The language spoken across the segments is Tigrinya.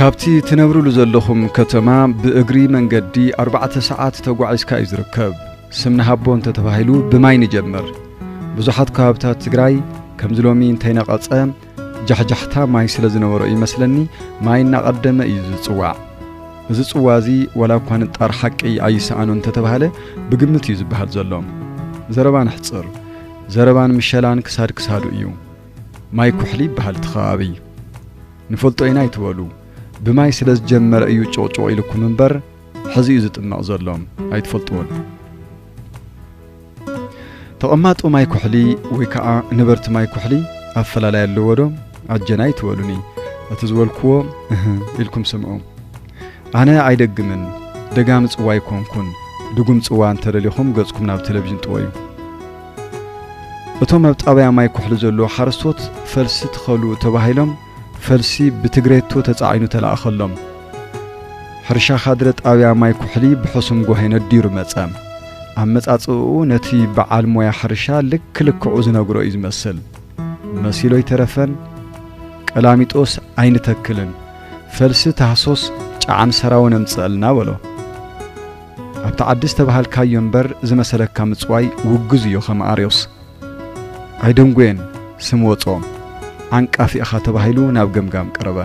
ካብቲ ትነብርሉ ዘለኹም ከተማ ብእግሪ መንገዲ ኣርባዕተ ሰዓት ተጓዒዝካ እዩ ዝርከብ። ስም ንሃቦ እንተተባሂሉ ብማይ ንጀምር። ብዙሓት ከባብታት ትግራይ ከምዚ ሎሚ እንተይነቐጸ ጃሕጃሕታ ማይ ስለ ዝነበሮ ይመስለኒ ማይ እናቐደመ እዩ ዝጽዋዕ። እዚ ጽዋ እዚ ዋላ እኳ ንጣር ሓቂ ኣይሰኣኖ እንተተባህለ ብግምት እዩ ዝበሃል ዘሎ። ዘረባ ንሕጽር። ዘረባን ምሸላን ክሳድ ክሳዱ እዩ። ማይ ኩሕሊ ይበሃል እቲ ከባቢ። ንፈልጦ ኢና ኣይትበሉ። ብማይ ስለ ዝጀመረ እዩ ጭቕጭቕ ኢልኩም እምበር ሕዚ እዩ ዝጥመቕ ዘሎ። ኣይትፈልጥዎን። ተቐማጦ ማይ ኩሕሊ ወይ ከዓ ነበርቲ ማይ ኩሕሊ ኣፈላላይ ኣለዎ ዶ? ኣጀና ኣይትበሉኒ። እቲ ዝበልክዎ እህ ኢልኩም ስምዑ። ኣነ ኣይደግምን፣ ደጋሚ ጽዋ ኣይኮንኩን። ድጉም ጽዋ እንተደሊኹም ገጽኩም ናብ ቴሌቪዥን ጥወዩ። እቶም ኣብ ጣብያ ማይ ኩሕሊ ዘለዉ ሓረስቶት ፈልሲ ትኸሉ ተባሂሎም ፈልሲ ብትግሬቶ ተጻዒኑ ተላእኸሎም። ሕርሻ ካድረ ጣብያ ማይ ኩሕሊ ብሕሱም ጓሄ ነዲሩ መጸ። ኣመጻጽእኡ ነቲ በዓል ሞያ ሕርሻ ልክ ልክዑ ዝነግሮ እዩ ዝመስል። መሲሎ ኣይተረፈን። ቀላሚጦስ ኣይንተክልን፣ ፈልሲ ታህሶስ ጨዓን ሰራውን ኣምጽአልና በሎ። ኣብቲ ዓዲ ዝተባሃልካዮ እምበር ዝመሰለካ ምጽዋይ ውግዝ እዩ ከም ኣርዮስ። ኣይደንጎየን ስም ወጾ። ዓንቃፊ ኢኻ ተባሂሉ ናብ ገምጋም ቀረበ።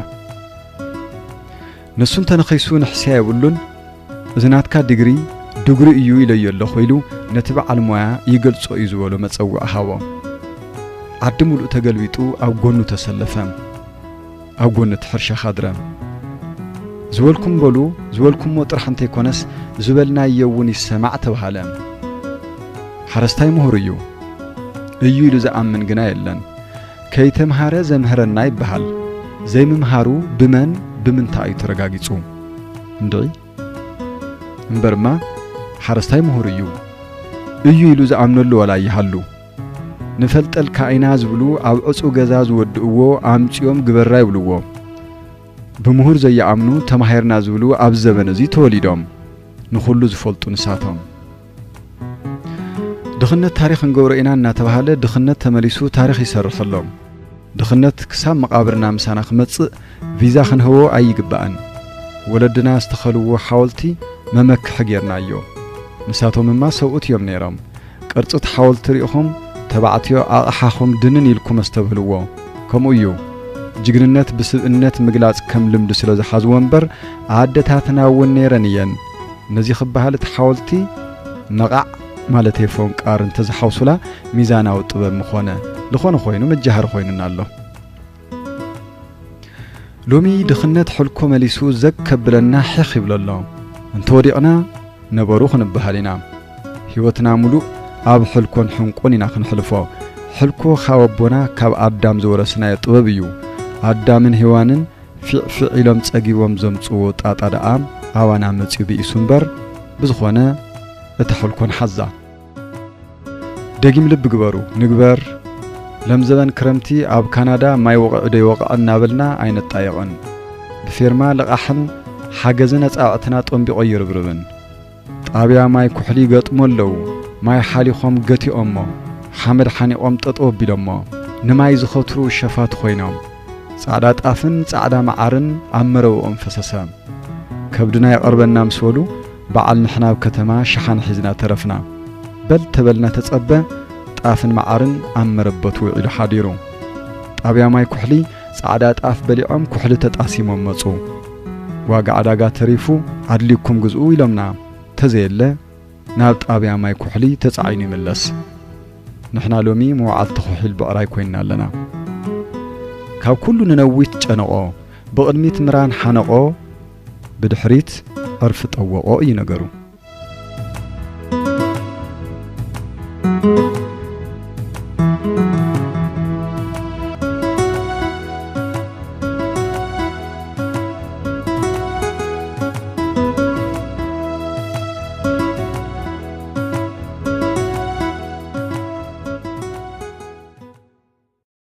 ንሱ እንተነኺሱ ንሕስያ የብሉን። እዚ ናትካ ዲግሪ ድጉሪ እዩ ኢለዮ ኣለኹ ኢሉ ነቲ በዓል ሞያ ይገልጾ እዩ ዝበሎ መጸውዒ ሃቦ። ዓዲ ሙሉእ ተገልቢጡ ኣብ ጎኑ ተሰለፈ። ኣብ ጎኒ እቲ ሕርሻ ካድረ ዝበልኩም በሉ፣ ዝበልኩሞ ጥራሕ እንተይኮነስ ዝበልናዮ እውን ይሰማዕ ተባሃለ። ሓረስታይ ምሁር እዩ። እዩ ኢሉ ዝኣምን ግና የለን። ከይተምሃረ ዘምህረና ይበሃል። ዘይምምሃሩ ብመን ብምንታይ እዩ ተረጋጊጹ? እንድዒ እምበርማ ሓረስታይ ምሁር እዩ። እዩ ኢሉ ዝኣምነሉ ዋላ ይሃሉ። ንፈልጠልካ ኢና ዝብሉ ኣብ ዕጹው ገዛ ዝወድእዎ ኣምጺኦም ግበራ ይብልዎ። ብምሁር ዘይኣምኑ ተማሂርና ዝብሉ ኣብዚ ዘበን እዚ ተወሊዶም። ንኹሉ ዝፈልጡ ንሳቶም። ድኽነት ታሪኽ ክንገብሮ ኢና እናተባሃለ ድኽነት ተመሊሱ ታሪኽ ይሰርሕ ኣሎ። ድኽነት ክሳብ መቓብርና ምሳና ክመጽእ ቪዛ ክንህቦ ኣይግባእን። ወለድና ዝተኸልዎ ሓወልቲ መመክሒ ጌርናዮ። ንሳቶምማ ሰብኡት እዮም ነይሮም። ቅርጺ እቲ ሓወልቲ ርኢኹም ተባዕትዮ ኣቕሓኹም ድንን ኢልኩም ኣስተብህልዎ። ከምኡ እዩ። ጅግንነት ብስብእነት ምግላጽ ከም ልምዲ ስለ ዝሓዝዎ እምበር ኣደታትና እውን ነይረን እየን። ነዚ ክበሃል እቲ ሓወልቲ ነቓዕ ማለተይ ፎንቃር እንተዝሓውሱላ ሚዛናዊ ጥበብ ምኾነ። ዝኾነ ኮይኑ መጃሃሪ ኮይኑና ኣሎ። ሎሚ ድኽነት ሕልኮ መሊሱ ዘግ ከብለና ሒኽ ይብሎ ኣሎ። እንተወዲቕና ነበሩ ክንበሃል ኢና። ህይወትና ሙሉእ ኣብ ሕልኮን ሕንቆን ኢና ክንሕልፎ። ሕልኮ ካብ ኣቦና ካብ ኣዳም ዝወረስናዮ ጥበብ እዩ። ኣዳምን ሄዋንን ፊዕፊዕ ኢሎም ጸጊቦም ዘምጽዎ ጣጣ ደኣ ኣባና መጺኡ ብኢሱ እምበር፣ ብዝኾነ እታ ሕልኮ ንሓዛ። ደጊም ልቢ ግበሩ፣ ንግበር። ለም ዘበን ክረምቲ ኣብ ካናዳ ማይ ወቕዒ ዶ ይወቕዐ እናበልና ኣይንጣየቕን። ብፌርማ ልቓሕን ሓገዝን ኣጻብዕትና ጠንቢቖ ይርብርብን። ጣብያ ማይ ኩሕሊ ይገጥሙ ኣለዉ። ማይ ሓሊኾም ገቲኦሞ፣ ሓመድ ሓኒቖም ጠጠው ኣቢሎሞ፣ ንማይ ዝኸትሩ ሸፋቱ ኮይኖም። ጻዕዳ ጣፍን ጻዕዳ መዓርን ኣብ መረብኦም ፈሰሰ። ከብድና ይቐርበና ምስ በሉ፣ በዓል ንሕና ኣብ ከተማ ሸሓኒ ሒዝና ተረፍና። በል ተበልና ተጸበ፣ ጣፍን መዓርን ኣብ መረበቱ ውዒሉ ሓዲሩ። ጣብያ ማይ ኩሕሊ ጻዕዳ ጣፍ በሊዖም ኩሕሊ ተጣሲሞም መጹ። ዋጋ ዕዳጋ ተሪፉ ኣድልዩኩም ግዝኡ ኢሎምና። ተዘየለ ናብ ጣብያ ማይ ኩሕሊ ተጻዒኑ ይምለስ። ንሕና ሎሚ መውዓልቲ ኩሒል ብዕራይ ኮይንና ኣለና። ካብ ኩሉ ንነዊት ጨነቖ፣ ብቕድሚት ምራን ሓነቖ፣ ብድሕሪት ዕርፊ ጠወቖ እዩ ነገሩ።